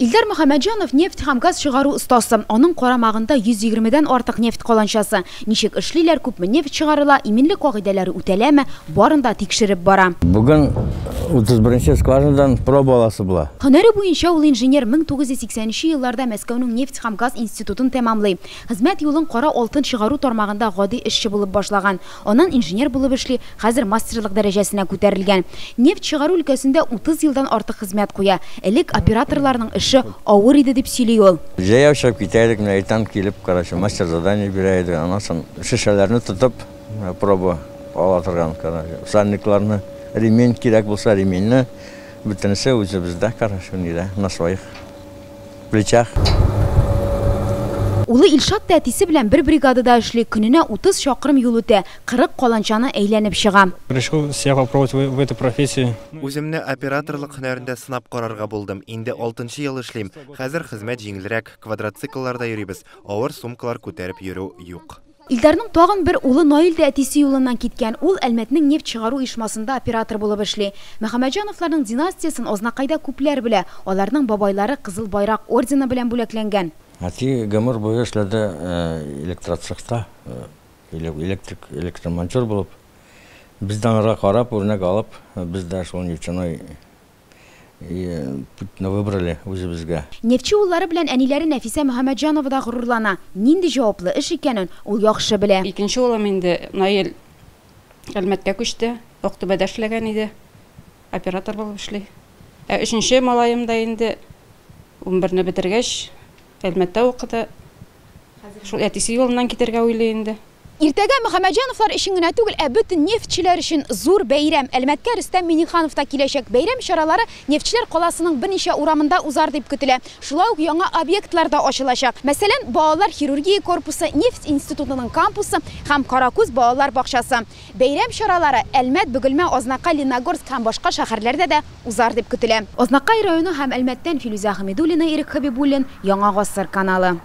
Илдар Мөхәммәтҗанов нефть һәм газ чыгару остасы. Аның карамагында 120дән артык нефть каланчасы. Ничек эшлиләр, күпме нефть чыгарыла, иминлек кагыйдәләре үтәләме, барын да тикшереп бара. Бүген 31 скважинадан проба аласы була. Һөнәре буенча ул инженер, 1980 елларда Мәскәүнең нефть һәм газ институтын тәмамлый. Хезмәт юлын кара алтын чыгару тармагында гади эшче булып башлаган. Аннан инженер булып эшли, хәзер мастерлык дәрәҗәсенә күтәрелгән. Нефть чыгару өлкәсендә 30 елдан артык хезмәт куя. Элек операторларның эше авыр иде, дип сөйли ул. Җәяү чыгып китә идек, менә иртән килеп, короче, мастер задание бирә иде. Аннан соң шешәләрне тотып, проба ала торган, короче, сальникларны, ремень кирәк булса, ременьне, бөтенесе үзебездә, короче, нидә, на своих плечах. Улы Илшат та әтисе белән бер бригадада эшли, көненә 30 чакрым юл үтә, 40 каланчаны әйләнеп чыга. Решил себя попробовать в этой профессии. Үземне операторлык һөнәрендә сынап карарга булдым. Инде 6 ел эшлим. Хәзер хезмәт җиңелрәк. Квадроциклларда йөрибез. Авыр сумкалар күтәреп йөрү юк. Илдарның тагын бер улы Наил дә әтисе юлыннан киткән. Ул Әлмәтнең нефть чыгару оешмасында оператор булып эшли. Мөхәммәтҗановларның династиясен Азнакайда күпләр белә. Аларның бабайлары Кызыл Байрак ордены белән бүләкләнгән. Әти гомер буе эшләде электроцехта, электрик, электромонтер булып. Без дә аңарга карап, үрнәк алып, без дә шул нефтяной путьны выбрали үзебезгә. Нефтьче уллары белән әниләре Нәфисә Мөхәммәтҗанова да горурлана. Нинди җаваплы эш икәнен ул яхшы белә. Икенче улым инде Наил Әлмәткә күчте, Актүбәдә эшләгән иде, оператор булып эшли. Ә өченче малаем да инде 11-не бетергәч, Әлмәттә укыды. Шул әтисе юлыннан китәргә уйлый инде. Иртәгә Мөхәммәтҗановлар өчен генә түгел, ә бөтен нефтьчеләр өчен зур бәйрәм. Әлмәткә Рөстәм Миңнеханов та киләчәк. Бәйрәм чаралары нефтьчеләр каласының берничә урамында узар дип көтелә. Шулай ук яңа объектлар да ачылачак. Мәсәлән, балалар хирургия корпусы, нефть институтының кампусы һәм Каракүз балалар бакчасы. Бәйрәм чаралары Әлмәт, Бөгелмә, Азнакай, Лениногорск һәм башка шәһәрләрдә дә узар дип көтелә. Азнакай районы һәм Әлмәттән Филүзә Хәмидуллина, Ирек Хәбибуллин, Яңа Гасыр каналы.